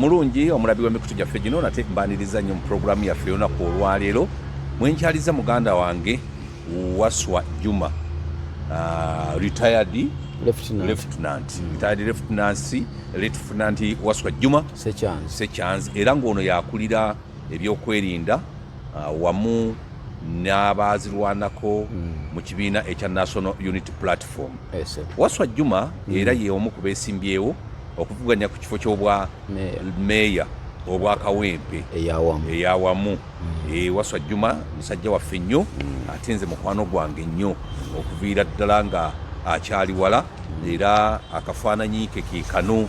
Mulungi omulabi w'emikutu gyaffe gino, nate mbaniriza nnyo mu pulogulaamu yaffe olunaku olwaleero mwenkyaliza muganda wange Waswa Juma, retired lieutenant, lieutenant, retired lieutenant Waswa Juma Sechanzi. Sechanzi, era ng'ono yakulira ebyokwerinda wamu n'abaazirwanako mu kibiina ekya National Unity Platform. Ese. Waswa Juma era ye omu ku beesimbyewo okuvuganya ku kifo ky'obwa Meeya. Meeya obwa Kawempe eyawamu. Eyawamu. Waswa Juma musajja waffe nnyo, ate nze mukwano gwange nnyo okuviira ddala nga akyali wala, era akafaananyi ke ke kano.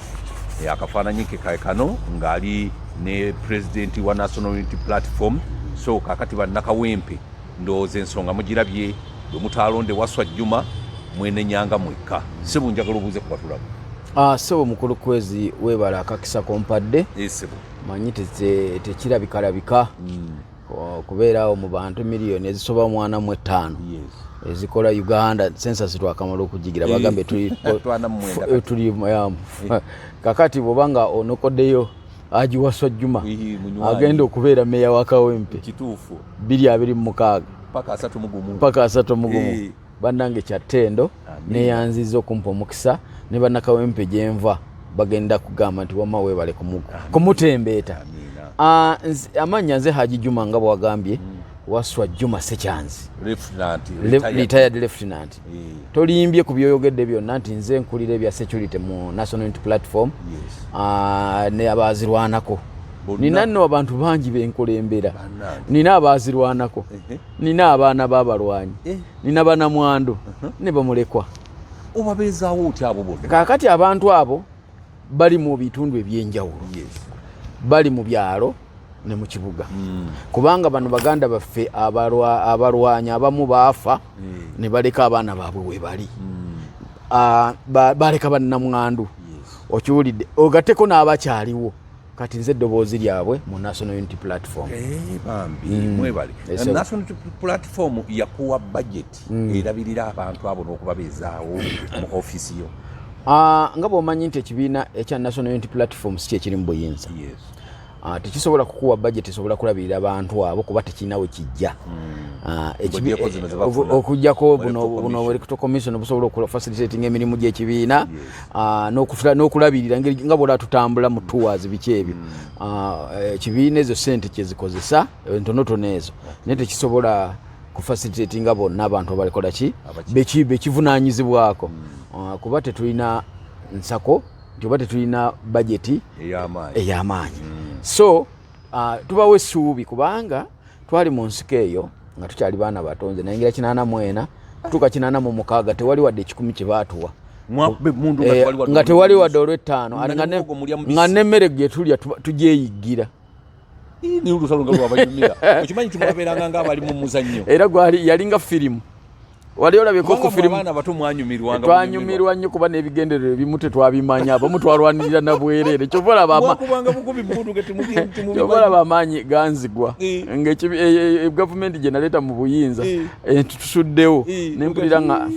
Akafaananyi ke ke kano ng'ali ne pulezidenti wa National Unity Platform. So kakati bannakawempe, ndowooza ensonga mugirabye. Bwe mutaalonde Waswa Juma, mwenenyanga mwekka. Sebo, njagala obuuze ku batulaba. Ah, sebo mukulu Kwezi, weebala akakisa kompadde. Esebo. Manyi tekirabikalabika okubeerawo mu bantu miliyoni ezisoba 45 ezikola Uganda. Census twakamala okugigira, bagambye tuli 49 kati. Tuli kakati bw'oba nga onokoddeyo Haji Waswa Juma Ihi, munywanyi. agenda okubeera meeya wa Kawempe 2026 paka 31. Paka 31. Bannange, kyattendo. Amiina. Neyanziza okumpa omukisa, ne bannakawempe gyenva bagenda kugamba nti wamma weebale kumutembeeta. Amiina. Ah, amannya nze Haji Juma, nga bwagambye, Waswa Juma Sekyanzi. Lieutenant, retired. Retired lieutenant. Tolimbye ku byoyogedde byonna nti nze nkulira ebya security mu National Unity Platform. Ah, ne abazirwanako. Bonna. Nina nno abantu bangi benkulembera. Bannange. Nina abazirwanako, nina abaana b'abalwanyi, nina banamwandu ne bamulekwa. Obabeezaawo otya abo bonna? Kaakati abantu abo bali mu bitundu ebyenjawulo, bali mu byalo ne mu kibuga, kubanga bano baganda baffe abalwanyi abamu baafa ne baleka abaana baabwe we bali. Ah, baleka bannamwandu. Okiwulidde? Ogatteko n'abakyaliwo. Kati nze eddoboozi lyabwe mu National Unity Platform. Eh, bambi mwebale. National Unity Platform yakuwa budget erabirira abantu abo n'okubabeezaawo mu ofiisi yo? Ah, nga bw'omanyi nti ekibiina ekya National Unity Platform si kyekiri mu buyinza. Ah, tekisobola kukuwa budget esobola kulabirira abantu abo, kuba tekirina we kijja. Ah, Ng'oggyeko zino ze bafuna. Okuggyako buno Electoral buno Commission. electoral commission busobola okula facilitating emirimu gy'ekibiina, n'okulabirira engeri nga bwolaba tutambula mu tours, biki ebyo. Ah, ekibiina ezo sente kyezikozesa entonotono ezo, naye tekisobola kufacilitatinga bonna abantu abalikola ki bekivunanyizibwako. Ah, kuba tetulina nsako nti oba tetulina bajeti ey'amaanyi. Ey'amaanyi. So tubawo essuubi, kubanga twali mu nsiko eyo nga tukyali baana bato. Nze nayingira 84 kutuuka 86, tewali wadde 100 kye baatuwa. Mwakuba emmundu nga tewali wadde nga tewali wadde olw'ettaano. Nga Ate nga ne muwogo mulya mubisi. Nga n'emmere gye tulya tugyeyiggira. Ii, naye olutalo nga lwabanyumira. Okimanyi nti mwabeeranga ng'abali mu muzannyo? Era gwali yalinga firimu. Wali olabyeko Kubanga ku mwe firimu? abaana bato mwanyumirwanga. Twanyumirwa nnyo, kuba n'ebigendererwa ebimu tetwabimanya, abamu twalwanirira na bwereere. Kyova olaba Mwakubanga bukubi mmundu nga kyova temubimanyi. olaba amaanyi ganzigwa nga gavumenti gye naleeta mu buyinza tusuddewo. Nempulira nga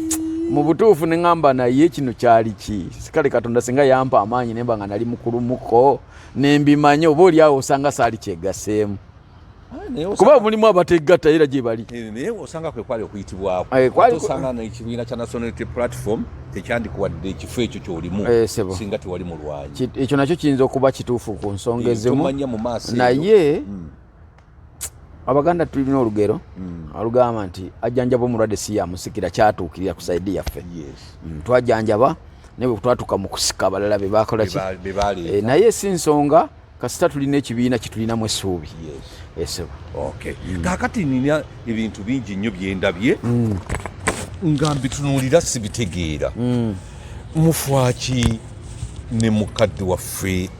mu butuufu ne ŋŋamba, naye kino kyali ki? Kale Katonda singa yampa amaanyi nemba nga nali mukulumuko nembimanya, oba oli awo osanga saali kyegaseemu. Ah, naye kuba mulimu abategatta era gye bali. Eh, naye osanga kwe kwali okuyitibwako. Eh, Ate osanga n'ekibiina kya National Unity Platform tekyandikuwadde ekifo ekyo ky'olimu Eh, sebo. singa tewali mulwanyi. Ekyo nakyo kiyinza okuba kituufu ku nsonga ezimu. Tomanya mu maaso eyo. Naye Abaganda tulina olugero olugamba nti ajjanjaba omulwadde si yamusikira. Kyatuukirira ku side yaffe. Twajjanjaba, naye bwe twatuuka mu kusika, abalala be bakola ki? Be baleeta. Eh, naye si nsonga, kasita tulina ekibiina kitulinamu essuubi. Esebo. Okay. Kaakati nina ebintu bingi nnyo byendabye nga mbitunuulira sibitegeera. Mufwaki ne mukadde waffe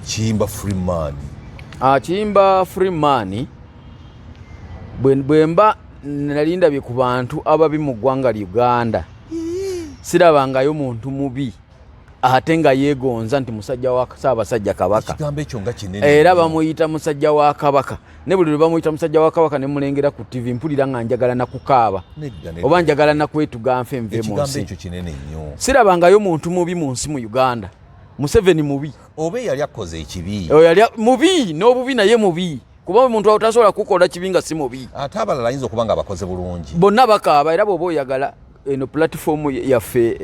Kiyimba Freeman? Ah, Kiyimba Freeman, bwe mba nali ndabye ku bantu ababi mu ggwanga Uganda, sirabangayo muntu mubi ate nga yeegonza nti musajja wa Ssaabasajja Kabaka. Ekigambo ekyo nga kinene. Era bamuyita musajja wa Kabaka, ne buli lwe bamuyita musajja wa Kabaka ne mulengera ku TV, mpulira nga njagala nakukaaba. Nedda, nedda. Oba njagala nakwetuga nfe nve mu Ekigambo nsi. ekyo kinene nnyo. Sirabangayo muntu mubi mu nsi mu Uganda. Museveni mubi. Oba eyali akoze ekibi. Oyo yali mubi n'obubi, naye mubi kuba omuntu tasobola kukola kibi nga si mubi. Ate abalala ayinza okuba nga bakoze bulungi. Bonna bakaaba. Era bw'oba oyagala eno platform yaffe,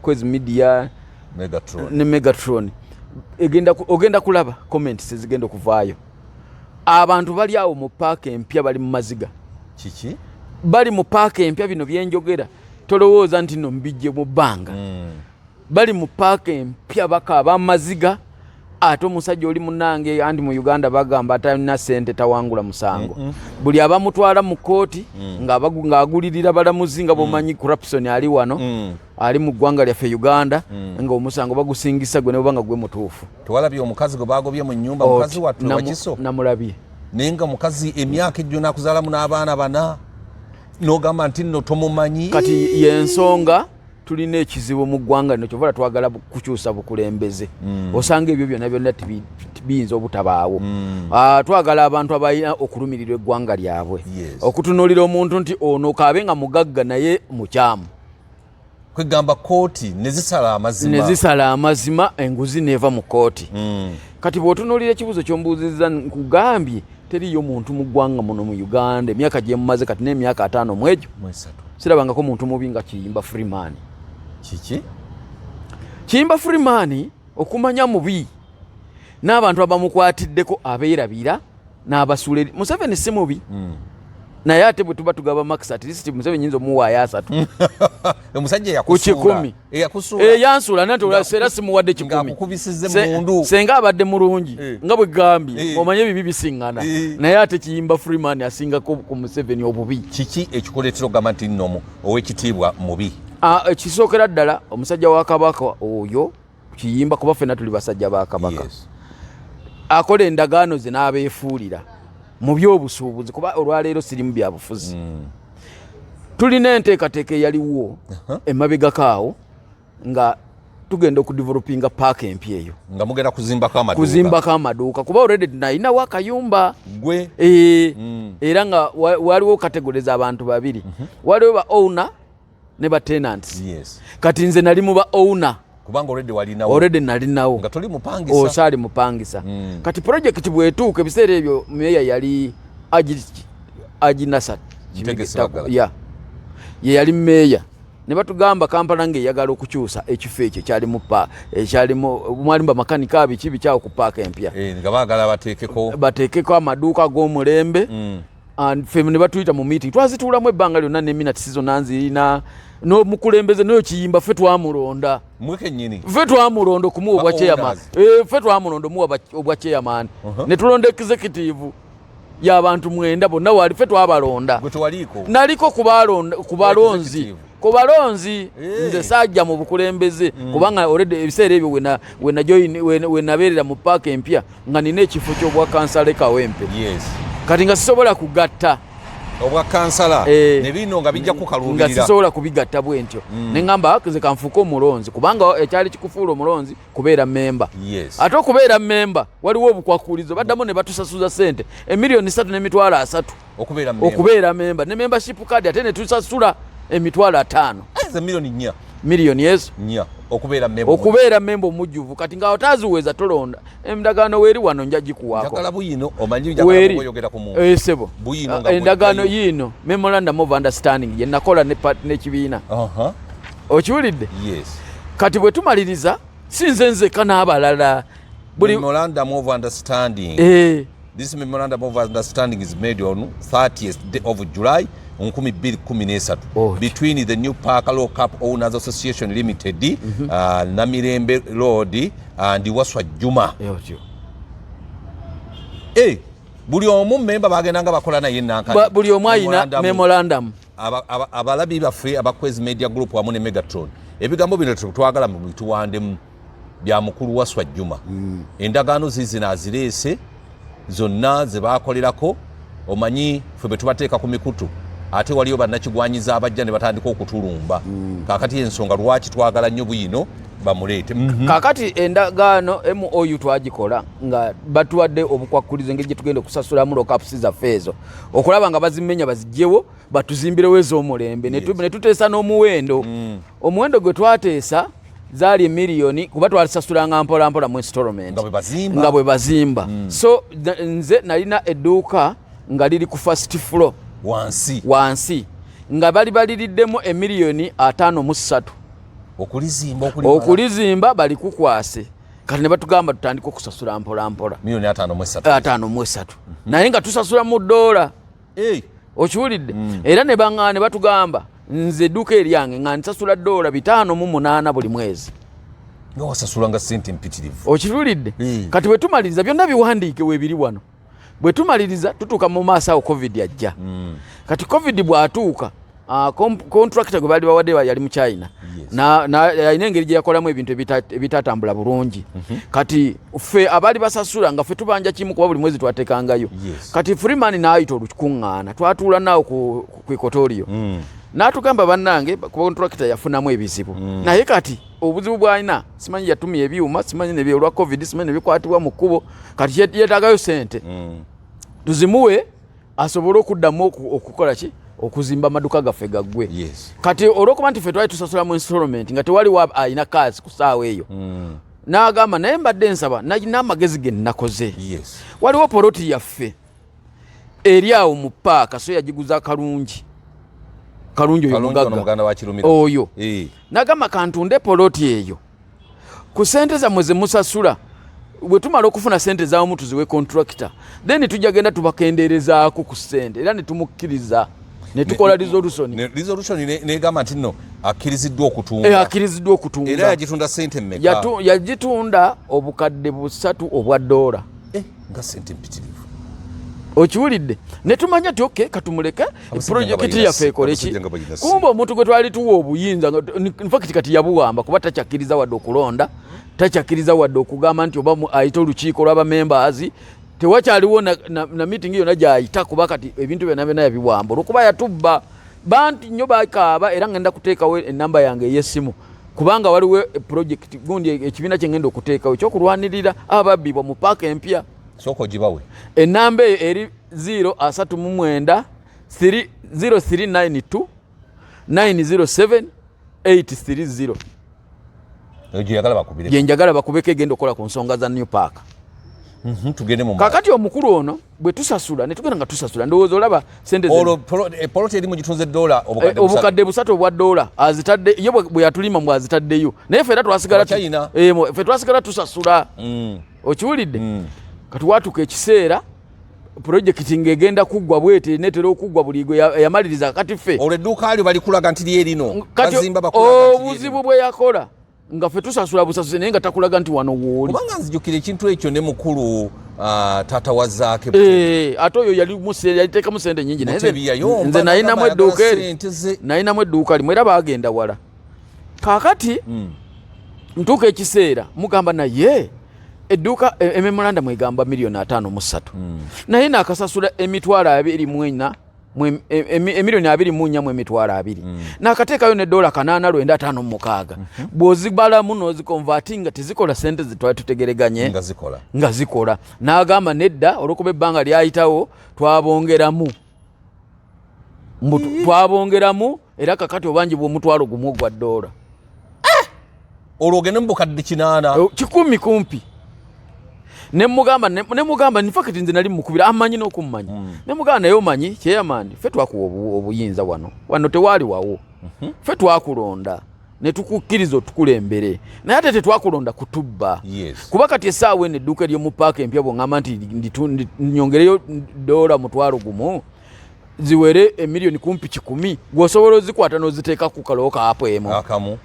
Kwezi Media Megatron. Ne Megatron ogenda kulaba comments ezigenda okuvaayo. Abantu bali awo mu paaka empya bali mu maziga. Kiki? Bali mu paaka empya. Bino byenjogera tolowooza nti no mbijje mu bbanga. Bali mu paaka empya bakaaba amaziga. Ate omusajja oli munange, anti mu Uganda bagamba atalina sente tawangula musango. Buli abamutwala mu kooti ng'agulirira balamuzi, nga bwomanyi corruption ali wano, ali mu ggwanga lyaffe Uganda, ng'omusango bagusingisa gwe ne nga gwe mutuufu. Tewalabye omukazi gwe bagobye mu nnyumba, mukazi wattu Wakiso? Namulabye. Naye nga mukazi emyaka ejjo nakuzaalamu n'abaana bana, n'ogamba nti nno tomumanyi. Kati yensonga tulina ekizibu mu ggwanga lino, kyova twagala kukyusa bukulembeze. Osanga ebyo byonna byonna biyinza obutabaawo. Ah, twagala abantu abalina okulumirirwa eggwanga lyabwe, okutunuulira omuntu nti ono kaabe nga mugagga naye mukyamu. Kwegamba kooti ne zisala amazima. Ne zisala amazima, enguzi neva mu kooti. Kati bw'otunuulira ekibuuzo kyombuuzizza, nkugambye teriyo muntu mu ggwanga muno mu Uganda emyaka gyemumaze kati n'emyaka 53 Mwesatu. sirabangako muntu mubi nga Kiyimba Freeman. Kiki? Kiyimba Freeman okumanya mubi n'abantu abamukwatiddeko abeerabira n'abasuula eri. Museveni si mubi, naye ate bwe tuba tugaba marks, at least Museveni nyinza omuwaayo 30 Omusajja ku eyakusuula. 100. Eyakusuula. Yansuula nanti era simuwadde 100. Ng'akukubisiza emmundu. Senga abadde mulungi, nga bwe gambye, omanye ebibi bisiŋŋana, naye ate Kiyimba Freeman asingako ku Museveni obubi. Kiki ekikuleetera okugamba nti nno owekitiibwa mubi? Ah, ekisookera ddala, omusajja wa Kabaka oyo Kiyimba, kuba ffenna tuli basajja ba Kabaka, akola endagaano ze n'abeefuulira mu byobusuubuzi, kuba olwaleero sirimu byabufuzi. Tulina enteekateeka eyaliwo emabegako awo nga tugenda okudevelopinga paaka empya eyo. Nga mugenda kuzimbako amaduuka. Kuzimbako amaduuka, kuba already nalinawo akayumba. Gwe? Eh, era nga waliwo categories abantu babiri, waliwo ba owner ne ba tenants. Kati nze nali mu ba owner. Kubanga already walinawo. Already nalinawo. Nga toli mupangisa. Osaali mupangisa. Kati project bwetuuka, ebiseera ebyo meya yali Aji Nasser. Ntegesi Bagala. Ya, ye yali meya, ne batugamba Kampala ngaeyagala okukyusa ekifo ekyo ekyalimu pa ekyalimu mwalimu bamakanika biki bikyawo ku paaka empya. Eh, nga baagala bateekeko. Bateekeko amaduuka ag'omulembe. And ffe ne batuyita mu meeting, twazituulamu ebbanga lyonna ne minutes zonna nzirina, n'omukulembeze n'oyo Kiyimba ffe twamulonda. Mwe kennyini? Ffe twamulonda okumuwa obwa Ba chairman. owners. Eh, ffe twamulonda omuwa obwa chairman. Ne tulonda executive y'abantu 9, bonna wali, ffe twabalonda. Gwe tewaliiko? Naliko ku balonzi. Executive. Ku balonzi. Eh. Nze saajja mu bukulembeze kubanga already ebiseera ebyo wena join, wenabeerera mu paaka empya nga nina ekifo ky'obwa kansala e Kawempe. Kati nga sisobola kugatta Obwa kansala Eh, ne bino nga bijja nga kukaluubirira. sisobola kubigatta bwe ntyo, ne ŋŋamba nze kanfuuke omulonzi, kubanga ekyali kikufuula omulonzi kubeera memba. Ate okubeera memba waliwo obukwakulizo, baddamu ne batusasuza sente emiliyoni 3 n'emitwalo 30. Okubeera memba. Okubeera memba ne membership card, ate ne tusasula emitwalo 50. Ze miliyoni 4? Miliyoni ezo. 4 okubeera memba. Okubeera memba omujjuvu. Kati nga otaziweza tolonda. Endagaano weeri wano, nja gikuwaako. Njagala buyino, omanyi njagala Weeri. oyogera ku muntu. Eh, sebo. Buyino nga Endagaano bwejjayo. yiino, memorandum of understanding ye nakola n'ekibiina. Okiwulidde? Yes. Kati bwe tumaliriza, si nze nzeka, n'abalala buli Memorandum of understanding. Eh. This memorandum of understanding is made on 30th day of July 2013 Oh. between the New Park Low Cap Owners Association Limited, Namirembe Road, and Waswa Juma. Otyo. Eh, buli omu memba bagenda nga bakola naye nankani. Buli omu ayina Memorandum. Memorandum. Abalabi baffe Abakwezi Media Group wamu ne Megatron, ebigambo bino tetwagala mubituwandemu, bya mukulu Waswa Juma. Endagaano zizino azireese zonna ze bakolerako. Omanyi ffe bwe tubateeka ku mikutu, ate waliyo bannakigwanyiza abajja ne batandika okutulumba. Kaakati ensonga lwaki twagala nnyo bwino bamuleete. Kakati endagaano MOU twagikola nga batuwadde obukwakulizo engeri gye tugenda okusasulamu lockups zaffe ezo, okulaba nga bazimenya bazigyewo batuzimbirewo ez'omulembe. Ne tuteesa n'omuwendo. Omuwendo gwe twateesa Zaali emiliyoni, kuba twalisasulanga mpola mpola mu installment Nga bwe bazimba. Nga bwe bazimba. So nze nalina edduuka nga liri ku first floor. Wansi. Wansi, nga bali baliriddemu emiliyoni 53. Okulizimba, okulimala. Okulizimba, balikukwase. Kati ne batugamba tutandike okusasula mpola mpola. Miliyoni 53. 53, naye nga tusasula mu ddoola. Hey. Okiwulidde? Era ne baŋŋaa ne batugamba, nze edduuka eryange nga nsasula ddoola 58 buli mwezi. Nga wasasulanga sente mpitirivu. Okiwulidde? Mm. Kati bwe tumaliriza byonna, biwandiike weebiri wano, bwe tumaliriza tutuuka mu maaso awo, COVID ajja. Kati COVID bw'atuuka, contractor gwe baali bawadde yali mu China. Alina engeri gye yakolamu ebintu ebitatambula bulungi. Kati ffe abaali basasula nga ffe tubanja kimu, kuba buli mwezi twateekangayo. Kati Freeman n'ayita olukuŋŋaana, twatuula naawo ku Equatorio, n'atugamba, bannange, contractor yafunamu ebizibu, naye kati obuzibu bw'alina simanyi yatumya ebyuma, simanyi olwa COVID, simanyi nebikwatibwa mu kkubo, kati yeetaagayo sente tuzimuwe asobole okuddamu okukola ki, okuzimba amaduka gaffe gaggwe. Kati olwokuba nti ffe twali tusasula mu installment, nga tewaliwo alina kaasi ku ssaawa eyo, n'agamba, naye mbadde nsaba n'amagezi ge nnakoze, waliwo poloti yaffe eri awo mu paaka, so yagiguza Kalungi, Kalungi oyo Kalungi ono mugagga. Muganda wa Kirumira. Oyo. Nagamba, kantunde poloti eyo ku sente zammwe ze musasula, bwe tumala okufuna sente zamu tuziwe contractor, then tujja genda tubakendeerezaako ku sente. Era ne tumukkiriza ne tukola resolution. Resolution negamba nti nno akkiriziddwa okutunda. Akkiriziddwa okutunda. Era yagitunda sente mmeka? Yagitunda 300,000 obwa ddoola. Eh, nga sente mpitirivu. Okiwulidde? Ne tumanya ti okay, katumuleke Abasajja nga projekiti balina yaffe ekole ki. Abasajja nga balina ssente. Kumba omuntu gwe twali tuwa obuyinza in fact kati yabuwamba, kuba takyakkiriza wadde okulonda, takyakkiriza wadde okugamba nti oba ayita olukiiko lw'abamembers, tewakyaliwo na meeting yonna gyayita, kuba kati ebintu byonna byonna yabiwamba olwokuba yatubba. Bantu nnyo bakaaba, era ngenda kuteekawo enamba yange ey'essimu, kubanga waliwo project gundi, ekibiina kyengenda okuteekawo ekyokulwanirira ababbibwa mu paaka empya. Sooka ogibawe. Enamba eyo eri 039 0392 907 830. Eyo gyeyagala bakubire. Gyenjagala bakubeko, egenda okukola ku nsonga za New Park. Tugende mu maaso. Kakati omukulu ono bwe tusasula ne tugenda nga tusasula, ndowooza olaba sente Olwo poloti eri mugitunze dola 300. 300 obwa dola azitadde ye bwe yatulima mbw azitaddeyo, naye ffe era twasigala Abachina. Ffe twasigala tusasula. Okiwulidde? Kati watuuka ekiseera projekiti ng'egenda kuggwa bwete, netera okuggwa buli gwe yamaliriza. Kati ffe Olwo edduuka lyo balikulaga nti lyerino? Kati Bazimba bakulaga nti lyerino. Obuzibu bwe yakola nga ffe tusasula busasuze, naye nga takulaga nti wano wooli. Kubanga nzijukira ekintu ekyo ne mukulu taata wa Zaake. Ate oyo yaliteekamu sente nyingi, naye Mutebi yayomba, nze nalinamu n'agamba edduuka ayagala eri. sente ze. Nalinamu edduuka limu, era baagenda wala. Kaakati ntuuka ekiseera mugamba, naye edduuka ememorandum egamba miliyoni 53, naye naakasasula 24,000 emiliyoni 24 mu emitwalo 20, nakateekayo ne dola 856. Bw'ozibalamu n'oziconvertinga tezikola sente zetwali tutegereganye. Nga zikola. Nga zikola. N'agamba nedda, olwokuba ebbanga lyayitawo twabongeramu. Mbu twabongeramu, era kakati obanjibwa 10,000 ogwa dola. Olwo ogende mu 800,000. 100 kumpi. Nemugamba in fact nze nali mukubira, amanyi n'okummanya. Nemugamba, naye omanyi chairman, ffe twakuwa obuyinza wano, wano tewaali wawo. Ffe twakulonda ne tukukkiriza otukulembere, naye ate tetwakulonda kutubba. Kuba kati essaawa eno edduuka ery'omu paaka empya bw'oŋŋamba nti nyongereyo dola 10,000 ziwere emiliyoni kumpi 100, gweosobola ozikwata n'oziteeka ku kaloo kaapo emu? Akamu.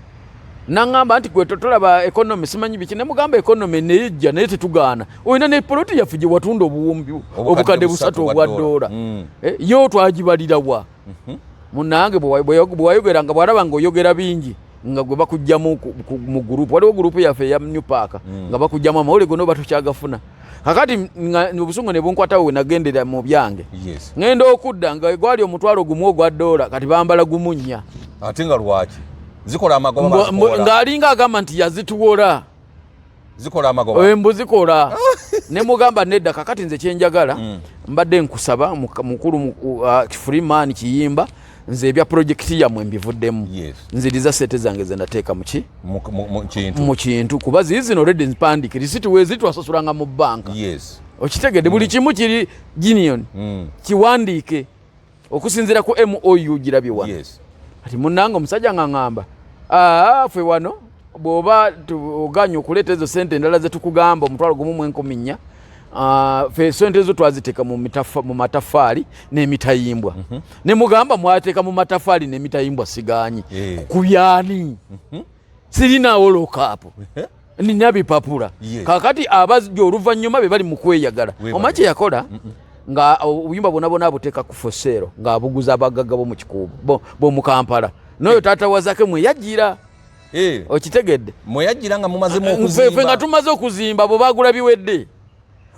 Naŋŋamba nti gwe tolaba economy, simanyi biki. Nemugamba economy neyejja, naye tetugaana, olina ne poloti yaffe gye watunda obuwumbi 300,000 obwa dola. Yo twagibalirawa? Munange bwe wayogera nga bwalaba nga oyogera bingi, nga gwe bakugjamu mu gurupu. Waliwo gurupu yaffe eya New Park, nga bakugjamu amawulire gonna oba tukyagafuna. Kakati obusungu ne bunkwatawo, we nagendera mu byange. Ŋŋenda okudda nga gwali 10,000 ogwa dola, kati bambala 14. Ate nga lwaki zikola amagoba? Bazikola. Ng'alinga agamba nti yazituwola. Zikola amagoba. Embu zikola. Ne mugamba nedda. Kakati nze kyenjagala, mbadde nkusaba mukulu Freeman Kiyimba, Nze ebya projekiti yammwe mbivuddemu. Nziriza sente zange zenateeka muki mu kintu, kuba ziizino already mpandike risiti weziri, twasasulanga mu banka. Okitegedde? Buli kimu kiri genuine. Kiwandiike okusinziira ku MOU girabye wano. Kati munnange omusajja nga ŋŋamba, "Aa, ffe wano bw'oba oganye okuleeta ezo sente endala zetukugamba 1,014, ffe sente ezo twaziteeka mu matafaali n'emitayimbwa." Ne mugamba, "Mwateeka mu matafaali n'emitayimbwa, sigaanyi." Ku byani? Sirinaawo lockup, nina bipapula. Kakati abajja oluvannyuma be bali mu kweyagala. Omanyi kye yakola? Nga obuyumba bwonna bwonna abuteeka ku for sale, ng'abuguza abagagga bo mu Kikuubo, bo mu Kampala, n'oyo taata wa Zake mwe yajjira. Okitegedde? Mwe yajjira nga mumazemu Ffe okuzimba. Nga tumaze okuzimba, bwe bagula biwedde.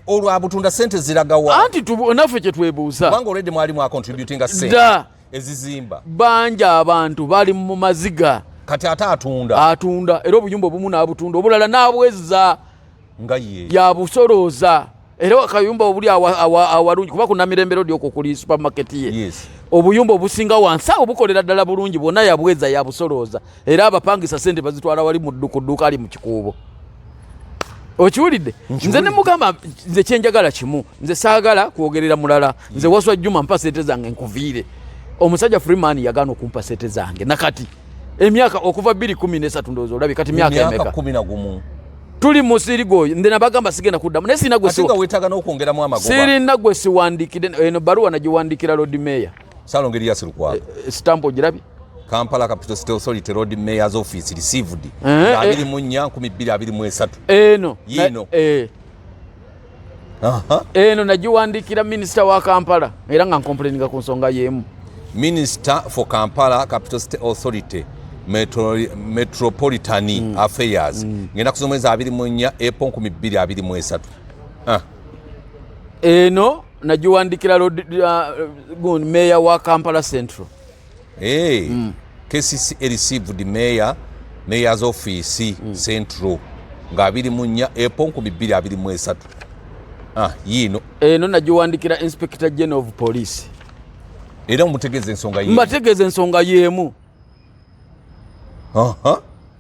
Olwo abutunda sente ziragawa? Anti naffe kye twebuuza. Kubanga olwedde mwali mwacontributinga sente Dda. ezizimba. Bangi abantu bali mu maziga. Kati ate atunda? Atunda, era obuyumba obumu n'abutunda, obulala n'abwezza. Nga ye. Yabusolooza, era akayumba obuli awalungi, kuba ku Namirembe Road okwo kuli supermarket ye. Obuyumba obusinga wansi awo bukolera ddala bulungi, bwonna yabweza, yabusolooza, era abapangisa sente bazitwala wali mu ku dduuka ali mu Kikuubo. Okiwulidde? Nze ne mugamba, nze kyenjagala kimu, nze saagala kwogerera mulala. Nze Waswa Juma, mpa sente zange nkuviire. Omusajja Freeman yagaana okumpa sente zange nakati emyaka okuva 213, ndowooza olabye kati myaka emyaka emeka? 11. Tuli musiri gwoyo. Nze nabagamba sigenda kuddamu, naye sirina gwe Ate nga weetaaga n'okwongeramu amagoba. Sirina gwe siwandikire. Eno baluwa nagiwandikira Lord Mayor. Salongo Erias Lukwago. Stamp ogirabye? Kampala Capital City Authority, Lord Mayor's Office, received Eh, 24 2023. Eno. Yiino. Eno nagiwandikira minisita wa Kampala, era nga ncomplaininga ku nsonga y'emu. Minister for Kampala Capital City Authority, Metropolitan Affairs, ngenda kusoma omwezi 24 April 2023. Ah, Eno nagiwandikira Lord mayor wa Kampala Central. Hey, KCCA received mayor's office, Central, nga 24 April 2023. Ah, yiino. Eno nagiwandikira Inspector General of Police. Era omutegeeza ensonga ye? Mbategeeza ensonga y'emu.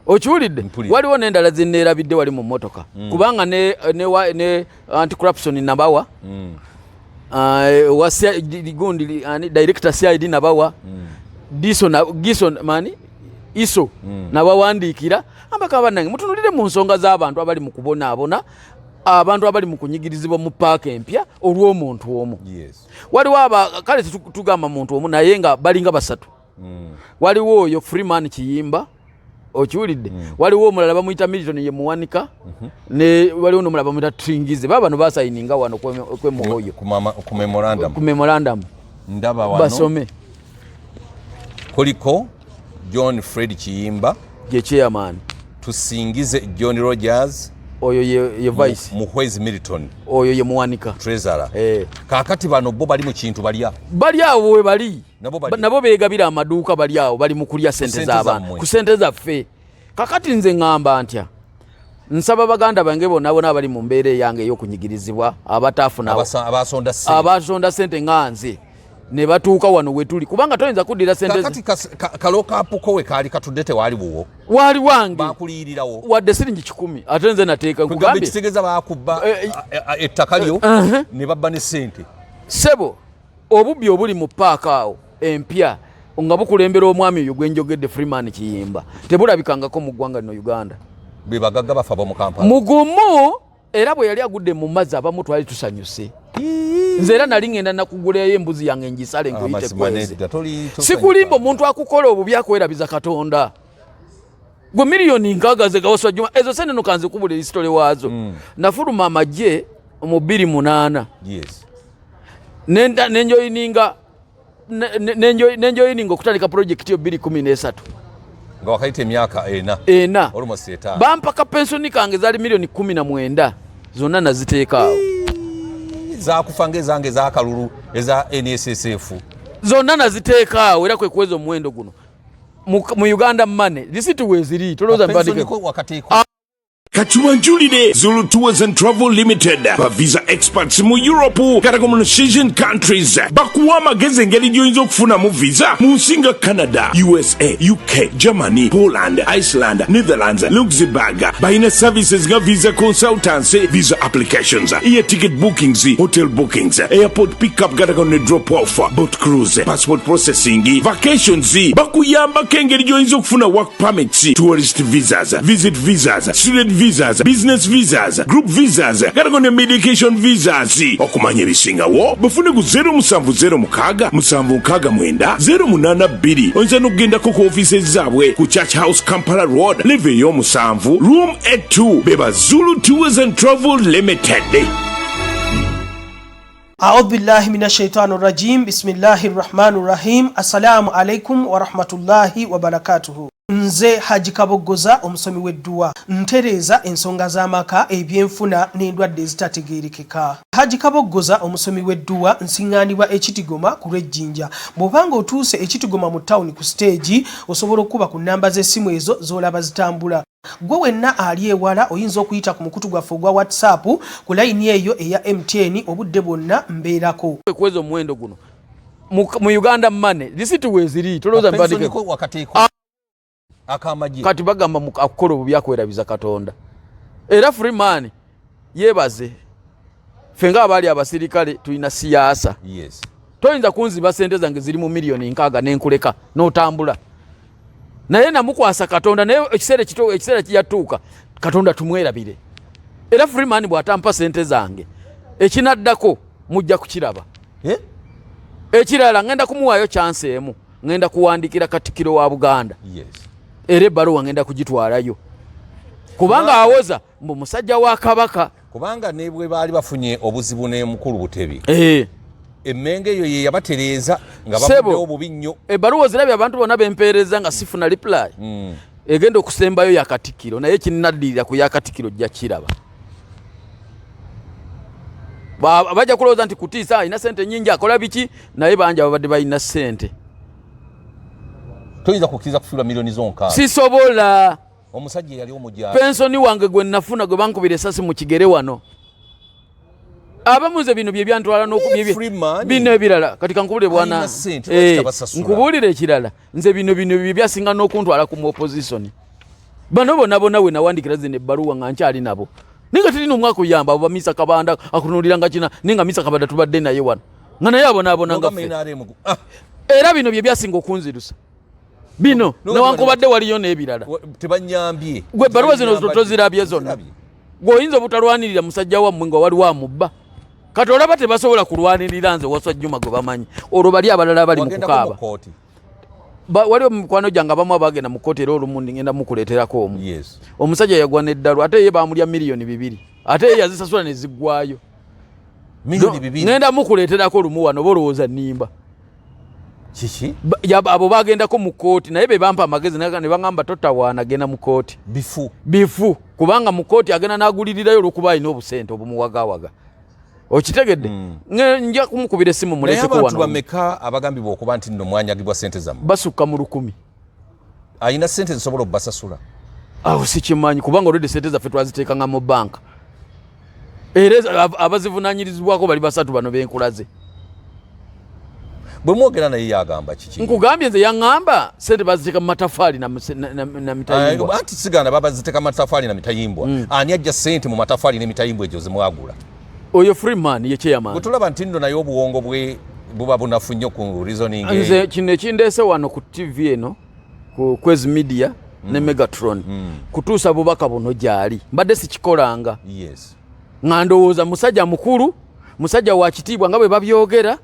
Okiwulidde? Mpulira. Waliwo n'endala zeneerabidde wali mu mmotoka, kubanga ne anti-corruption nabawa, wa gundi ani, director CID nabawa, diso na giso mani iso nabawandiikira ambaka. Bannange, mutunulire mu nsonga z'abantu abali mu kubonaabona, abantu abali mu kunyigirizibwa mu paaka empya olw'omuntu omu. Waliwo aba kale tugamba muntu omu, naye nga balinga basatu. Waliwo oyo Freeman Kiyimba, okiwulidde? Waliwo omulala bamuyita Milton, ye muwanika, ne waliwo n'omulala bamuyita Tringize. Baba bano basayininga wano kwemuoyo Ku memorandum. Ku memorandum. Ndaba wano. Basome. Kuliko John Fred Kiyimba, ye chairman, Tusingize John Rogers, oyo ye vice, Muhwezi Milton, oyo ye muwanika, treasurer. Eh. Kaakati bano bo bali mu kintu balya. Bali awo we bali. Nabo balya. Nabo beegabira amaduuka, bali awo bali mu kulya sente sente z'abantu. zammwe. Ku sente zaffe. Kakati nze ŋŋamba ntya, nsaba baganda bange bonna bonna abali mu mbeera eyange ey'okunyigirizibwa, abataafuna, Abasonda ssente, abasonda sente nga nze ne batuuka wano we tuli, kubanga toyinza kuddira sente Kakati kalockup ko we kaali katudde tewaali buwo? Waali wange. Bakuliyirirawo? Wadde siringi 100, ate nze nateeka. Kugamba nkugambye ekitegeeza bakubba ettaka lyo ne babba ne ssente. Ssebo, obubbi obuli mu paaka awo empya nga bukulembera omwami oyo gwenjogedde, Freeman Kiyimba, tebulabikangako mu ggwanga lino Uganda. Be bagagga bafa bo mu Kampala. Mugumu, era bwe yali agudde mu mazzi abamu twali tusanyuse. Nze era nali ngenda nakugulayo embuzi yange ngisale nkuyite Amazima kwezi. nedda, Sikulimba, omuntu akukola obubi akwerabiza Katonda. Gwe miliyoni 60 ze Gawaswa Juma, ezo sente no kanze kubula erisitole waazo. Nafuluma amagye mu 2008. Nenjoyininga nenjoyininga okutandika projekiti yo 2013. Nga wakayita emyaka 4. 4. Almost 5. Bampaka pensoni kange zaali miliyoni 19, zonna naziteeka awo. Zakufa ngaezange ezakalulu eza NSSF. Zonna naziteeka awo, era kwe kuweza omuwendo guno mu Uganda money. Risiti weeziri, tolowooza Pensoni mpandike ko wakateeka. Katubanjulire Zulu Tours and Travel Limited, ba visa experts mu Europe katako mu Asian countries. Bakuwa amagezi engeri gy'oyinza okufunamu visa mu nsi nga Canada, USA, UK, Germany, Poland, Iceland, Netherlands, Luxembourg. Balina services nga visa consultancy, visa applications, air ticket bookings, hotel bookings, airport pickup gatako ne drop off, boat cruise, passport processing, vacations. Bakuyambako engeri gy'oyinza okufuna work permits, tourist visas, visit visas, student visas, business visas, group visas gatako ne medication visas. Okumanya ebisingawo bafune ku 0706 769 082. Oyinza n'okugendako ku ofiisi zaabwe ku Church House, Kampala Road, level ey'omusanvu, room A2. Beba Zulu Tours and Travel Limited. Audhu billahi min ashaitani rajim, bismillahi rahmani rahim. Assalamu alaikum warahmatullahi wabarakatuhu. Nze Haji Kaboggoza, omusomi w'edduwa, ntereeza ensonga z'amaka, ebyenfuna n'endwadde ezitategeerekeka. Haji Kaboggoza, omusomi w'edduwa, nsiŋŋaanibwa Ekitigoma ku lw'Ejjinja. Bw'obanga otuuse Ekitigoma mu tawuni ku siteegi, osobola okuba ku nnamba z'essimu ezo z'olaba zitambula. Gwe wenna ali ewala oyinza okuyita ku mukutu gwaffe ogwa WhatsApp ku layini eyo eya MTN, obudde bwonna mbeerako. Kweza omuwendo guno mu Uganda money, risiti weeziri, tolowooza Pensoniko wakateeko akamagye. Kati bagamba akukola obubi akwerabiza Katonda. Era Freeman yebaze, ffe nga abaali abasirikale tulina siyaasa. Toyinza kunziba sente zange ziri mu miliyoni 60 nenkuleka n'otambula. Naye namukwasa Katonda, naye ekiseera ekito, ekiseera kijatuuka Katonda tumwerabire. Era Freeman bw'atampa sente zange, ekinaddako mujja kukiraba. Eh? Ekirala, ngenda kumuwaayo chance emu, ngenda kuwandikira Katikiro wa Buganda. Era ebbaluwa ngenda kugitwalayo, kubanga awoza mbu musajja wa Kabaka. Kubanga ne bwe baali bafunye obuzibu ne mukulu Butebi, emmenge eyo ye yabatereeza nga Sebo. bavuddewo bubi nnyo. Ebbaluwa zirabye abantu bonna bempeereza nga sifuna reply. Egenda okusembayo ya Katikkiro, naye kinnaddirira ku ya Katikkiro ojja kiraba. Bajja kulowooza nti kutiisa, alina sente nyingi, akola biki, naye bangi ababadde balina sente. Toyinza kukkiriza kufiirwa miliyoni zo 60? Sisobola. Omusajja eyali omujaasi. Pensoni wange gwe nafuna, gwe bankubira esasi mu kigere wano. Abamu nze bino bye byantwala Freeman. Bino ebirala kati kankubulire bwana. Alina ssente, lwaki tabasasula? Nkubuulire ekirala, nze bino bye byasinga n'okuntwala ku mu opposition. Bano bonna bonna we nawandikira zino ebbaluwa nga nkyali nabo, naye nga terina omwaka oyamba abo bamisa Kabanda akutunuulira nga kina, naye nga misa Kabanda tubadde naye wano nga naye abonaabona nga Nogamba ffe. NRM Era bino bye byasinga okunzirusa bino, newankubadde waliyo n'ebirala. Tebanyambye. Gwe ebbaluwa zino tozirabye zonna? Zirabye. Gweoyinza obutalwanirira musajja wammwe nga waliwo amubba. Kati olaba tebasobola kulwanirira nze Waswa Juma gwe bamanyi, olwo bali abalala bali mu Wagendako mu kukaaba. kooti? Waliwo mikwano gyange abamu abagenda mu kooti, era olumu ngenda mukuleeterako omu. Omusajja yagwa n'eddalu, ate ye bamulya miliyoni 2, ate ye yazisasula ne ziggwayo. Miliyoni 2? Ngenda mukuleeterako olumu wano, oba olowooza nnimba? Kiki? Abo bagendako mu kooti, naye be bampa amagezi ne baŋŋamba totawaana, genda mu kooti. Bifu. Bifu, kubanga mu kooti agenda n'agulirirayo olwokuba alina obusente obumuwagawaga, okitegedde? Nja kumukubira essimu Naye muleeteko abantu wano. bameka abagambibwa okuba nti nno mwanyagibwa sente zammwe? Basukka mu 1000. Alina sente zisobola okubasasula? Awo sikimanyi, kubanga olwedde sente zaffe twaziteekanga mu banka, era abazivunaanyirizibwako bali basatu bano benkulaze. Bwe mwogera naye yagamba kiki? Nkugambye, nze yaŋŋamba sente baziteeka mu matafaali na mitayimbwa. Anti sigana babaziteeka matafaali na mitayimbwa. Ani ajja sente mu matafaali n'emitayimbwa egyo zemwagula? Oyo Freeman ye chairman. Bwe tulaba nti nno naye obuwongo bwe buba bunafu nnyo ku reasoning eyo. Nze kino ekindeese wano ku TV eno, ku Kwezi Media ne Megatron, kutuusa bubaka buno gyali. Mbadde sikikolanga, nga ndowooza musajja mukulu, musajja wa kitiibwa nga bwe babyogera,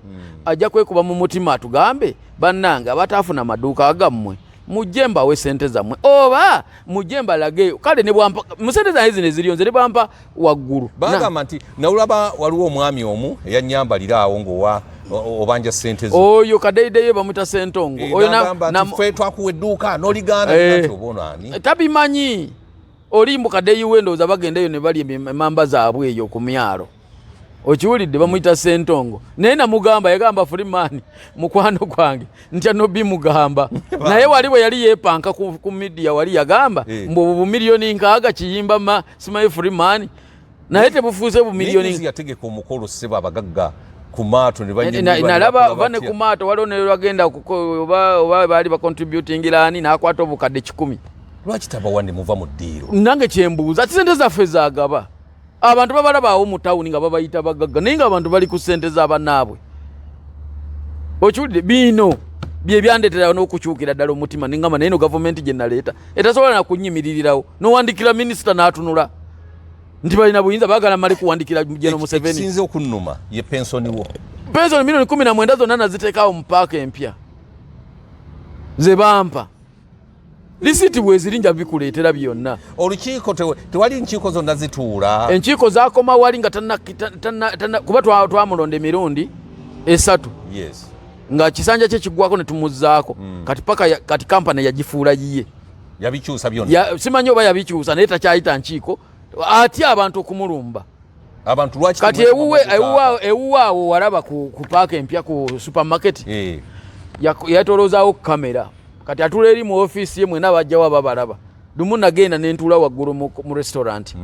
ajja kwekuba mu mutima atugambe, bannange abataafuna maduuka gammwe, mujje mbawe sente zammwe, oba mujje mbalage. Kale ne bwampa mu sente zange zino eziriyo, nze ne bwampa waggulu. Bagamba nti nawulaba waliwo omwami omu eyanyambalira awo ng'owa obanja sente zo. Oyo kadeideyo bamwita Sentongo. Oyo N'agamba nti ffe twakuwa edduuka n'oliganda. Nti oba ono ani? Tabimanyi, oli mbu kadeyi we, ndowooza bagenda eyo ne balya emamba zaabwe eyo ku myalo. Okiwulidde, bamuyita Sentongo. Naye namugamba, yagamba Freeman mukwano gwange ntya nobimugamba, naye wali bwe yali yepanka ku media wali yagamba mbu obu bumiliyoni 60 Kiyimba simanyi Freeman, naye tebufuuse bumiliyoni. Yategeka omukolo ssebo, abagagga ku maato ne banyumirwa ne nalaba bakola oba ne batya. ku maato waliwo ne lwagenda oba baali bacontributingira ani, n'akwata obukadde 100. Lwaki tabawa ne muva mu ddiiro? Nange kyembuuza, ati sente zaffe zagaba abantu babalabaawo mu tawuni nga babayita bagagga, naye nga abantu bali ku sente z'abannaabwe. Okiwulidde, biino bye byandetera n'okukyukira ddala omutima, nengamba naye no gavumenti gye naleeta etasobola nakunyimiririrawo, nowandikira minisita n'atunula nti balina buyinza, baagala male kuwandikira General Museveni. Ekisinze okunnuma ye pensoni wo. Pensoni milioni 19 zonna naziteekaawo mu paaka empya ze bampa, lisiti bweziri, nja bikuleetera byonna. Olukiiko tewali nkiiko zonna zituula? Enkiiko zakoma wali nga tanna kuba twamulonda emirundi 3. Nga kisanja kye kiggwako ne tumuzzaako. Kati paka kati kampani yagifuula yiye. Yabikyusa byonna. Simanyi oba yabikyusa, naye takyayita nkiiko, atya abantu okumulumba. Abantu lwaki Kati temwekuba ewuwe muzikaaka? Ewuwe awo walaba ku paaka empya ku supermarket. Yatolozaawo kamera, kati atula eri mu ofiisi ye, mwena bajjawo ababalaba. Lumu nagenda nentuula waggulu mu restaurant,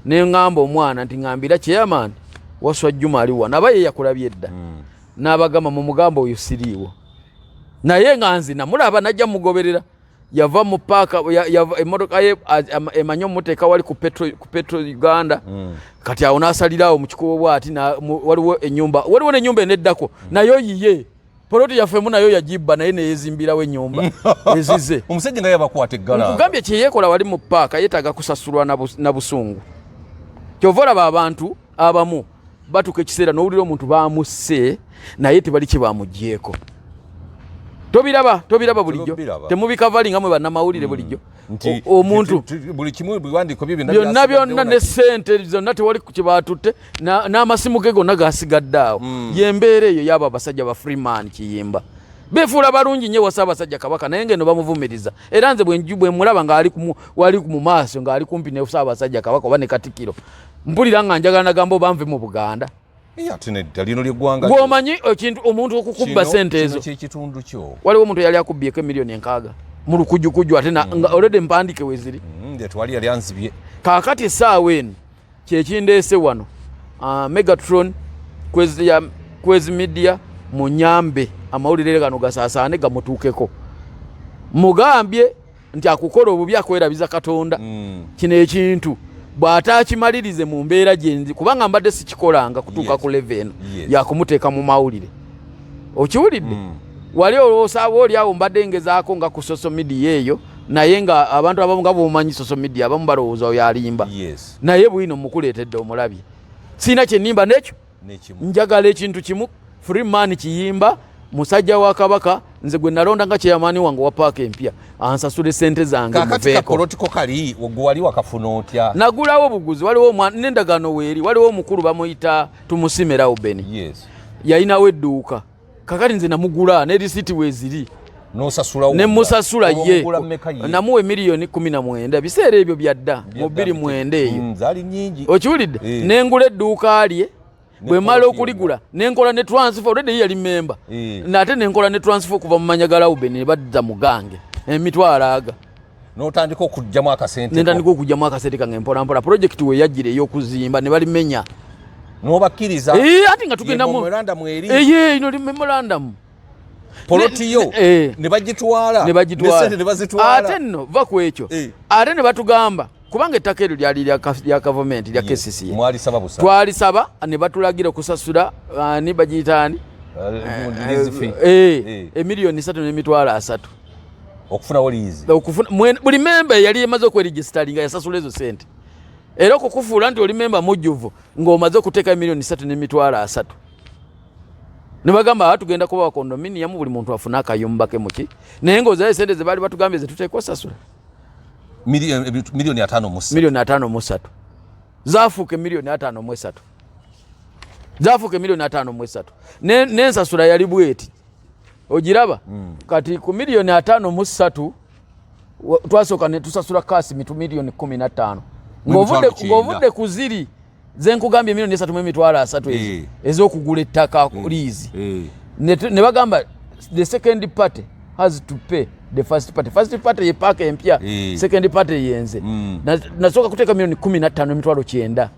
ne ŋŋamba omwana nti ŋŋambira chairman Waswa Juma ali wano, aba ye yakulabye edda. N'abagamba mu mugambo oyo siriiwo, naye nga nze namulaba najja mugoberera. Yava mu paaka, yava emmotoka ye emanyi omuteeka wali ku Petro Uganda. Kati awo n'asalirawo mu kikubo bwati, waliwo ennyumba, waliwo n'ennyumba eneddako nayo yiye, poloti yaffemu nayo yagibba, naye neyezimbirawo ennyumba ezize. Omusajja nga yabakwata eggala. Nkugambye kyeyeekola wali mu paaka yeetaaga kusasulwa na busungu. Kyova olaba abantu abamu batuuka ekiseera n'owulira omuntu bamusse naye tebali kye bamugyeko. Tobiraba? Tobiraba bulijjo? Tebabiraba. Temubikavalinga mwe bannamawulire bulijjo? Nti Omuntu buli kimu, biwandiiko bye byonna byonna byasigaddewo byonna ne sente zonna tewali kye batutte, n'amasimu ge gonna gasigadde awo. Yembeera eyo yaabo abasajja ba Freeman Kiyimba, befuula balungi nnyo ewa Ssaabasajja Kabaka, naye ngeno bamuvumiriza. Era nze bwe mulaba ng'ali wali mu maaso ng'ali kumpi ne Ssaabasajja Kabaka oba ne Katikkiro, mpulira nga njagala nagamba oba nve mu Buganda. Iye, ate nedda, lino lyeggwanga. Gw'omanyi ekintu omuntu okukubba sente ezo. Kino kyekitundu kyo. Waliwo omuntu eyali akubbyeko emiliyoni 60 mu lukujjukujju, ate nga already mpandike weziri. Nze twali yali anzibye. Kaakati essaawa eno kyekindeese wano, Megatron Kwezi ya Kwezi Media, munyambe amawulire gano gasaasaane gamutuukeko, mugambye nti akukola obubi akwerabiza Katonda. Kino ekintu bw'ataakimalirize mu mbeera gyenzi, kubanga mbadde sikikolanga kutuuka ku level eno yakumuteeka mu mawulire. Okiwulidde? Wali olwosaaba oli awo mbadde ngezaako nga ku social media eyo, naye nga abantu abamu nga bwomanyi social media, abamu balowooza oyo alimba. Naye bwino mukuleetedde omulabye, siina kyenimba nekyo. Nekimu. Njagala ekintu kimu, Freeman Kiyimba musajja wa Kabaka, nze gwe nalonda nga chairman wange wa paaka empya, ansasule sente zange. Kakati Muveeko. Kakolotiko kali gwe wali wakafuna otya? Nagulawo buguzi, waliwo omwana n'endagaano weeri, waliwo omukulu bamuyita Tumusime Raubeni. Yalinawo edduuka, kakati nze namugula ne risiti weeziri. N'osasulawo? Ne musasula ye. Omugula mmeka ye? Namuwa emiliyoni 19, biseera ebyo byadda mu 2009 eyo. Zaali nnyingi. Okiwulidde? Nengula edduuka lye, bwe mala poloti. okuligula nenkola ne transfer, already ye yali memba. Nate nenkola ne transfer okuva mu manya ga Lauben ne badda mu gange emitwalo aga. N'otandika okuggyamu akasente. Nentandika okugyamu akasente kange mpola mpola. Project we yajjira ey'okuzimba ne balimenya. N'obakkiriza? Ati nga tugenda mu memorandum eri. Eye, ino li memorandum. Poloti yo ne bagitwala. Ne bagitwala. Ne sente ne bazitwala. Ate nno va ku ekyo. Ate ne batugamba kubanga ettaka eryo lyali lya gavumenti, lya KCCA. Mwalisaba busa. Twalisaba ne batulagira okusasula ani bagiyita ani? Lease fee. Emiliyoni 3 n'emitwalo 3. Okufunawo liizi. Okufuna buli memba eyali emaze okweregisitalinga yasasula ezo sente, era okukufuula nti oli memba mujjuvu ng'omaze okuteeka emiliyoni 3 n'emitwalo 3. Ne bagamba, "Ah, tugenda kubawa condominium, buli muntu afune akayumba ke muki," naye ng'ozayo sente ze baali batugambye ze tuteeka osasula. Miliyoni 53. Miliyoni 53 zafuuka emiliyoni 53, zafuuka emiliyoni 53. N'ensasula yali bweti, ogiraba? Kati ku miliyoni 53 twasooka ne tusasula cash mitu miliyoni 15. 90. Ng'ovudde ku ziri. Ze nkugambye 3,300,000 ezo ez'okugula ettaka liizi. Ne bagamba the second party has to pay the first party. First party ye paaka empya, second party yenze. Nasooka kuteeka 15,900,000.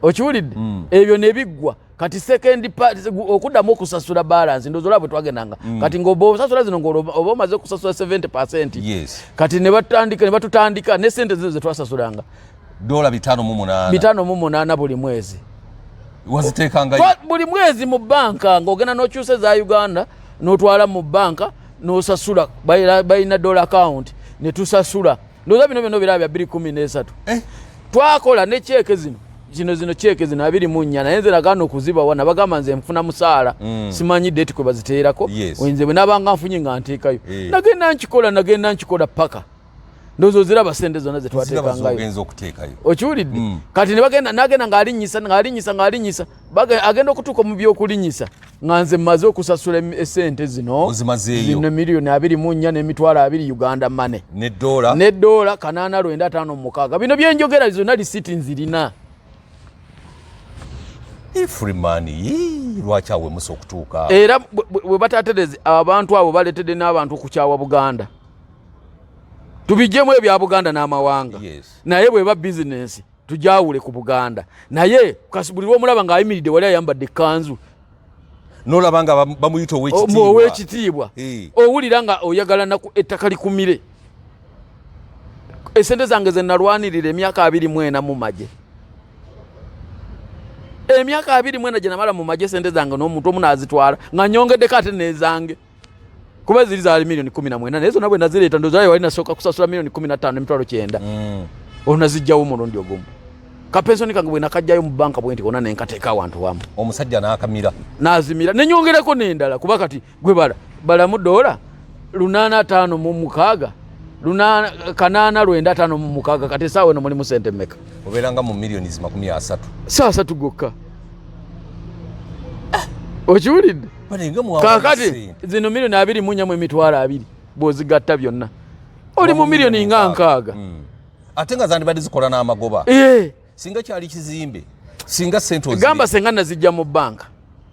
Okiwulidde? Ebyo ne biggwa. Kati second party okuddamu okusasula balance, ndowooza olaba bwe twagendanga. Kati ng'oba osasula zino, ng'oba omaze okusasula 70%. Kati ne batandika, ne batutandika ne sente zino ze twasasulanga. Dola 58. 58 buli mwezi. Waziteekangayo? Buli mwezi mu banka, ng'ogenda n'okyusa eza Uganda n'otwala mu banka n'osasula. Balina dollar account ne tusasula. Ndowooza bino byonna obiraba bya 2013. Twakola ne cheque zino zino zino cheque zino 24, naye nze nagaana okuzibawa. Nabagamba nze nfuna musaala, simanyi date kwe baziteerako. Nze bwe nabanga nfunye nga nteekayo. Nagenda nkikola, nagenda nkikola paka ndowooza oziraba sente zonna Ziraba. Zetwateekangayo. Zogenza okuteekayo. Okiwulidde? Kati nebagenda, nagenda ng'alinyisa, ng'alinyisa, ng'alinyisa. Agenda okutuuka mu byokulinyisa nga nze mmaze okusasula esente zino. Ozimazeeyo. Zino 24,200,000 Uganda money. Ne dola? Ne dola 8,956. Bino byenjogera zonna lisiti nzirina. Freeman, yii, lwaki awemusa okutuuka? Era bwe batatereze abantu abo, baleetedde n'abantu okukyawa Buganda. Tubijjemu ebya Buganda n'amawanga. Naye bweba bizinensi tujawule ku Buganda. Naye kasi buli lwomulaba ng'ayimiridde wali ayambadde ekkanzu, nolaba nga bamuyita owekitiibwa. Owekitiibwa. Owulira nga oyagala naku ettaka likumire. Esente zange ze nalwanirira emyaka 24 mu magye, emyaka 24 gye namala mu magye, sente zange n'omuntu omu naazitwala nga nyongeddeko ate n'ezange, kuba ziri zaali 19,000,000, naye zonna bwe nazireeta ndowooza wali nasooka kusasula 15,900,000. Olwo nazijjawo omulundi ogumu. Kapensoni kange bwe nakajjayo mu banka bwe nti konna nenkateeka awantu wamu. Omusajja n'akamira. Nazimira nenyongerako n'endala, kuba kati gwe bala balamu dola 856, 8,956. Kati esaawa eno mulimu sente mmeka? Obeera nga mu miliyoni 30. Saa satu gokka. Okiwulidde? Balenga muwawa Kakati sente. zino 24,200,000 bw'ozigatta byonna oli mu miliyoni nga 60. Ate nga zandibadde zikola n'amagoba. Singa kyali kizimbe, singa sente ozirya. Gamba senga nazijja mu banka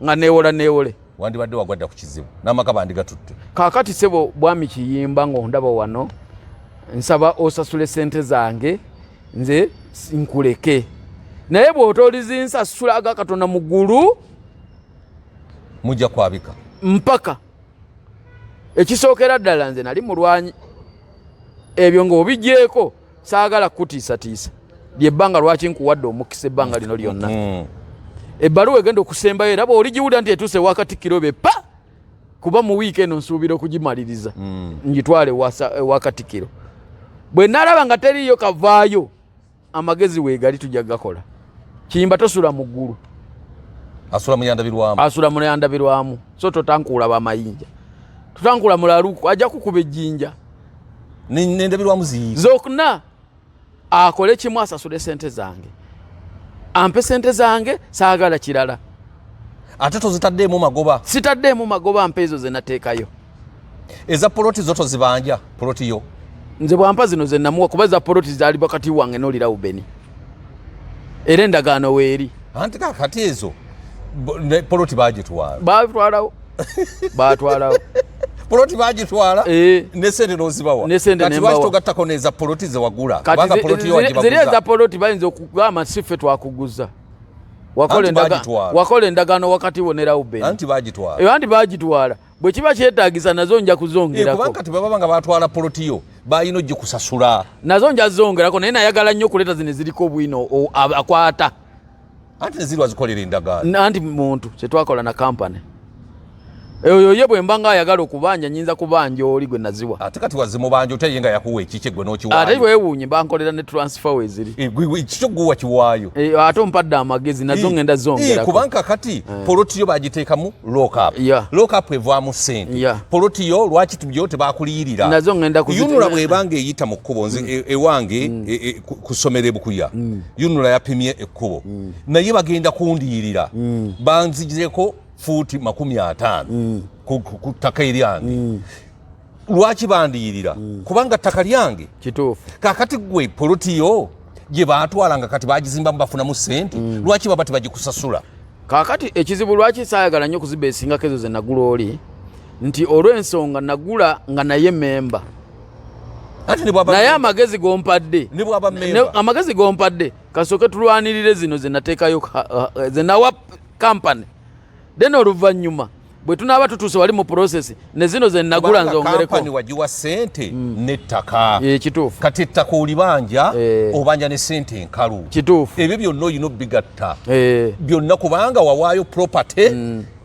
nga neewola neewole, wandibadde wagwadda ku kizibu n'amaka bandigatutte. Kaakati sebo bwami Kiyimba, ng'ondaba wano, nsaba osasule sente zange nze nkuleke, naye bw'otolizinsasula aga Katonda mu ggulu, mujja kwabika. Mpaka ekisookera ddala nze nali mulwanyi. Ebyo ng'obigyeko, saagala kutiisatiisa lyebbanga lwaki nkuwadde omukisa ebbanga lino lyonna. Ebbaluwa egenda okusembayo, era bw'oligiwulira nti etuuse ewa Katikkiro be pa, kuba mu wiiki eno nsuubira okugimaliriza, ngitwale ewa Katikkiro. Bwe nalaba nga teriiyo kavaayo, amagezi weegali, tujja gakola. Kiyimba tosula mu ggulu. Asula muyandabirwamu. Asula muyandabirwamu. So totankuula bamayinja, totankuula mulaluku ajja kukuba ejjinja. Nendabirwamu ziyiika. Zokuna akole kimu, asasule sente zange, ampe sente zange, saagala kirala. Ate tozitaddeemu magoba? Sitaddeemu magoba, mpe ezo zenateekayo. Eza poloti zo tozibanja? Poloti yo? Nze bwampa zino zenamuwa, kuba za poloti zaali wakati wange n'olira Ubeni, era endagaano weeri. Anti kakati ezo poloti bagitwala. Batwalawo, batwalawo. Poloti bagitwala. Ne sente nozibawa. Ne sente Kati nembawa. lwaki togattako neza poloti zewagula? Kati Kubanga poloti yo ziri eza wagibaguza. poloti bayinza okugamba si ffe twakuguza. Anti bagitwala. Wakola endagaano wakati wo ne Raubeni. Anti bagitwala. Eyo anti bagitwala. Bwe kiba kyetaagisa nazo nja kuzongerako. Kubanga kati bwe baba nga batwala poloti yo, balina ogikusasula. Nazo nja zongerako, naye nayagala nnyo okuleeta zino eziriko obwino akwata. Anti neziri wazikolera endagaano. Anti muntu kyetwakola na kampany oyo ye bwe mba nga ayagala okubanja, nyinza kubanja oli gwe naziwa. Ate kati wazimubanja otya ye nga yakuwa ekikye, gwe n'okiwaayo? Ate weewuunye, bankolera ne transfer weziri. Ekikyo gwe wakiwaayo. Ate ompadde amagezi, nazo ngenda zongerako. Kubanga kati poloti yo bagiteekamu lockup. Lockup evaamu sente. Poloti yo lwaki yo tebakuliyirira? Nazo ngenda UNRA bw'ebanga eyita mu kkubo, nze ewange ku ssomero ebukuya, UNRA yapimye ekkubo, naye bagenda kundiyirira, banzigireko fuuti 50 ku ttaka eryange. Lwaki bandiyirira? Kubanga ttaka lyange. Kituufu. Kakati gwe poloti yo Gye batwala nga kati bagizimbamu bafunamu sente, lwaki baba tebagikusasula? Kaakati ekizibu lwaki saayagala nnyo kuzibeesingako ezo ze nagula oli, nti olw'ensonga nagula nga naye memba. Anti ne bw'aba Naye amagezi gompadde, Ne bw'aba memba. Amagezi gompadde, kasooke tulwanirire zino zenateekayo, zenawa kampany, then oluvannyuma bwe tunaaba tutuuse wali mu process ne zino zenagula Kubanga nzongereko. Kampani wagiwa sente n'ettaka. Kituufu. Kati ettaka olibanja, obanja ne sente enkalu. Ebyo byonna olina obigatta byonna, kubanga wawaayo property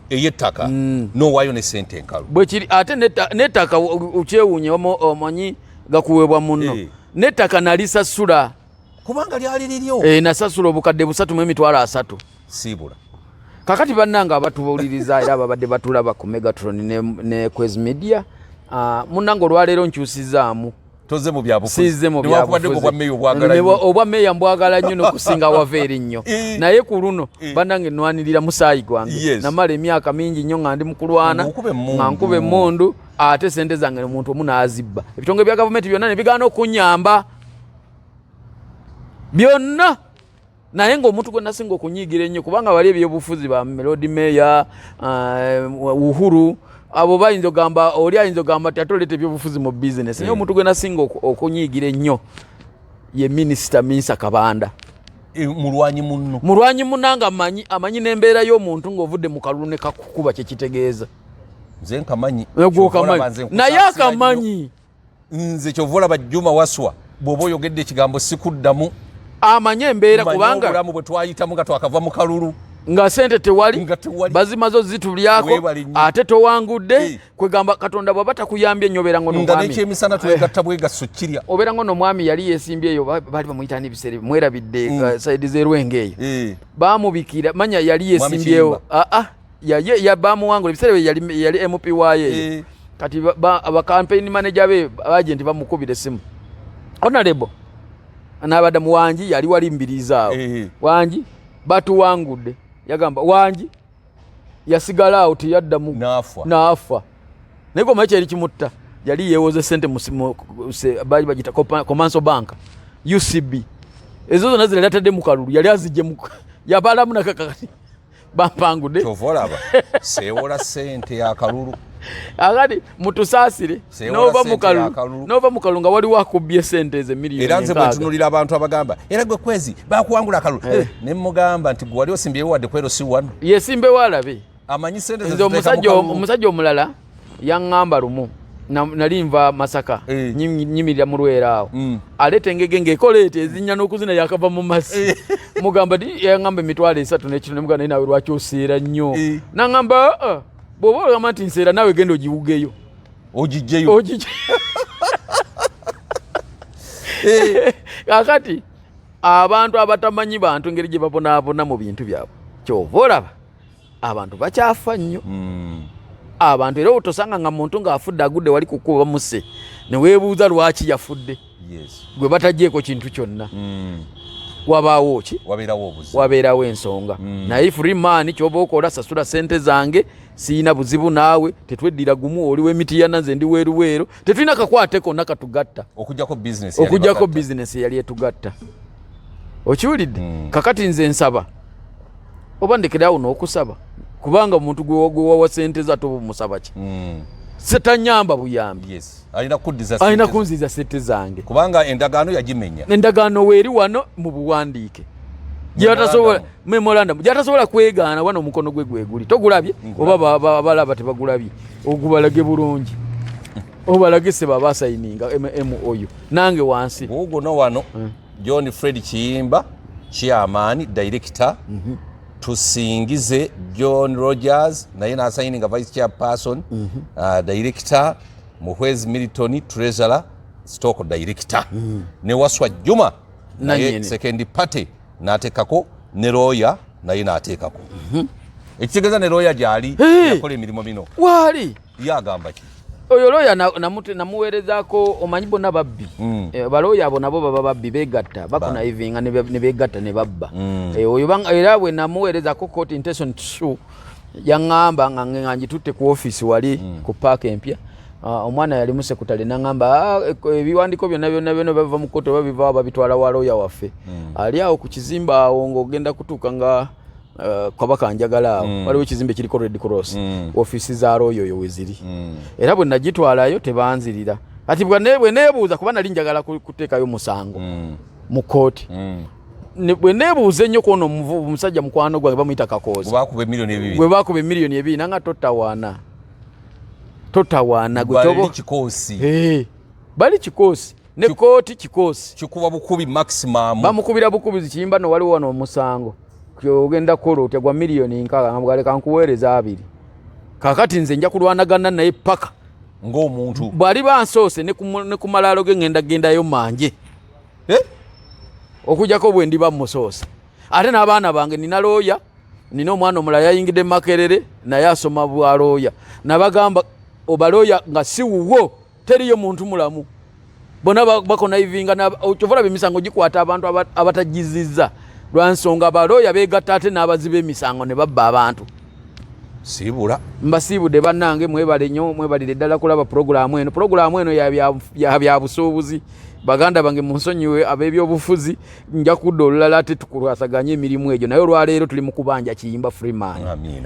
ey'ettaka n'owaayo ne sente enkalu. Bwekiri. Ate n'ettaka okyewuunya, omanyi gakuweebwa munno. N'ettaka nalisasula. Kubanga lyali liryo. Nasasula 330,000. Siibula. Kakati bannange abatubuuliriza era ababadde batulaba ku Megatron ne Quez Media, munnange olwaleero nkyusizaamu. Toze mu byabufuzi. Sizze mu Newankubadde byabufuzi. obwa meeya obwagala nnyo. Obwa meeya mbwagala nnyo n'okusinga wava eri nnyo. Naye ku luno bannange nwanirira musaayi gwange. Namala emyaka mingi nnyo nga ndi mu kulwana, Ng'okuba emmundu. nga nkuba emmundu, ate sente zange omuntu omu n'azibba, ebitongole bya gavumenti byonna ne bigaana okunyamba byonna. Naye ng'omuntu gwe nasinga okunyiigira ennyo, kubanga bali ebyobufuzi ba Lord Mayor, Uhuru, abo bayinza ogamba, oli ayinza ogamba ti ate oleeta ebyobufuzi mu bizinesi. Naye omuntu gwe nasinga okunyiigira ennyo ye Minisita Minsa Kabanda. Mulwanyi munno. Mulwanyi munanga, amanyi n'embeera y'omuntu ng'ovudde mu kalulu ne kakukuba kyekitegeeza. Nze nkamanyi. Gwe Kyova olaba okamanyi. nze Naye nkusaasira nnyo. akamanyi. Nze kyova olaba Juma Waswa, bw'oba oyogedde ekigambo sikuddamu. Amanyi embeera. Manyi Kubanga obulamu bwe twayitamu nga twakava mu kalulu. Nga sente tewali. Nga tewali. Bazimaze ozitulyako. Weebale nnyo. Ate towangudde. Kwegamba Katonda bw'aba takuyambye nnyo obeera ngono Nga omwami. n'ekyemisana twegatta bwegasso kirya. Obeera ngono omwami yali yeesimbye eyo, baali bamuyita n'ebiseera ebyo, mwerabidde, side z'erwengo eyo. Baamubikira manya yali Mwami yesimbyewo. Kiyimba. Aa, bamuwangula ebiseera ebyo, yali MP waayo eyo. Kati aba campaign manager be agent bamukubira essimu, "Honorable," n'abadde muwangi, yali wali mbiriizi awo. "Wangi, batuwangudde." Yagamba, "Wangi?" Yasigala awo teyaddamu. N'afa. N'afa. Naye gomanyi kyeri kimutta, yali yeewoze sente baali bagita Commercial Bank, UCB, ezo zonna zirali atadde mu kalulu, yali azijje yabalamu nakakati bampangudde. Kyova olaba seewola sente yakalulu. Akati mutusaasire. Seewola Nova sente mu kalulu, y'akalulu. nova mu kalulu nga waliwo akubbye sente ezo emiliyoni Era nze 6. bwentunulira abantu abagamba era gwe kwezi bakuwangula akalulu, ne mugamba nti gwe wali osimbyewo wadde kwero si wano. Yesimbewo alabe. Amanyi sente ze Nze ziteeka mu kalulu. Omusajja omulala yaŋŋamba lumu, nali nva Masaka, nyimirira mu Lwera awo, aleeta engege ng'ekola eti ezinnya n'okuzina, yakava mu mazzi. Mugamba ti yaŋŋamba 30,000 n'ekitundu. Nemugamba, "Naye naawe lwaki oseera nnyo?" Naŋŋamba, "Ah, bw'oba ogamba nti nseera, naawe genda ogiwugeyo." Ogijjeyo. Ogijje. Kakati abantu abatamanyi bantu engeri gye babonaabona mu bintu byabwe, kyova olaba abantu bakyafa nnyo. Abantu era otosanga nga muntu ng'afudde, agudde wali ku kkubo bamuse, ne weebuuza lwaki yafudde. Gwe batagyeko kintu kyonna, wabaawo ki? Wabeerawo obuzibu. Wabeerawo ensonga. Naye freeman kyoba okola, sasula sente zange, siina buzibu naawe, tetweddira gumu, oli w'emitiyana, nze ndi weeruweeru, tetulina kakwate konna katugatta. Okujjako business yali Okujjako bagatta. bizinesi yali etugatta, okiwulidde? Kakati nze nsaba oba ndekerawo n'okusaba, kubanga omuntu gwe wawa sente ze ate oba omusaba ki? Setanyamba buyambi. Yes, alina kuddiza Alina sente ze. kunziza sente zange. Kubanga endagaano yagimenya. Endagaano weeri wano mu buwandiike, gyatasobola, memorandum gyatasobola kwegaana. Wano omukono gwe gweguli, togulabye? Oba balaba tebagulabye, ogubalage bulungi, obalage se baba asayininga MOU nange wansi. Guguno wano. John Fred Kiyimba, chairman director. Tusingize John Rogers naye nasayininga, vice chairperson, director. Muhwezi Milton, treasurer stock director. Ne Waswa Juma naye Nannyini. second party n'ateekako, ne lawyer naye n'ateekako, ekitegeeza ne lawyer gyali. Hey! Yakola emirimu bino. Waali. Ye agamba ki? Oyo looya namuweerezaako, omanyi bonna babbi. Balooya abo nabo baba babbi, begatta, bakonnivinga ne begatta ne babba. Oyo era bwe namuweerezaako court intention to sue, yaŋŋamba nga ngitutte ku ofiisi wali ku paaka empya. Ah, omwana yali musekutale nangamba ah, ebiwandiiko byonna byonna byonna bava mu kkooti oba bivaawo babitwala wa looya waffe hmm. Ali awo ku kizimbe awo ng'ogenda kutuuka nga eh, kabaka njagala awo hmm. Waliwo ekizimbe kiriko Red Cross ofiisi za looya oyo weziri. Era bwe nagitwalayo tebanzirira kati bwe neebuuza kuba nali njagala kuteekayo musango mu kkooti. Bwe neebuuza ennyo kwono omusajja mukwano gwange bamuyita Kakooza gwe bakuba emiliyoni 2 nanga totawaana totawaana gwe kikoosi eh, bali kikoosi ne kooti kikoosi kikuba bukubi maximum bamukubira bukubi kiyimba no waliwo wano omusango ogenda kukola otya gwa miliyoni 6 ngaleka nkuweereza 2 kakati nze nja kulwanagana naye paka ng'omuntu bw'ali bansoose ne ku malaalo ge ngenda gendayo manje eh? Okujjako bwe ndiba musoose ate n'abaana bange nina looya nina omwana omulala yayingidde Makerere naye asoma bwa looya nabagamba obalooya nga si wuwo teriyo muntu mulamu bona bakonaivinga kyova olaba emisango gikwata abantu abatagizizza lwansonga balooya begatta ate n'abazi b'emisango ne babba abantu. Siibula. Mbasiibudde bannange mwebale nnyo mwebalire ddala kulaba pulogulaamu eno pulogulaamu eno ya byabusuubuzi baganda bange munsonyiwe ab'ebyobufuzi nja kudda olulala ate tukulwasaganye emirimu egyo naye olwaleero tuli mu kubanja Kiyimba Freeman. Amiina.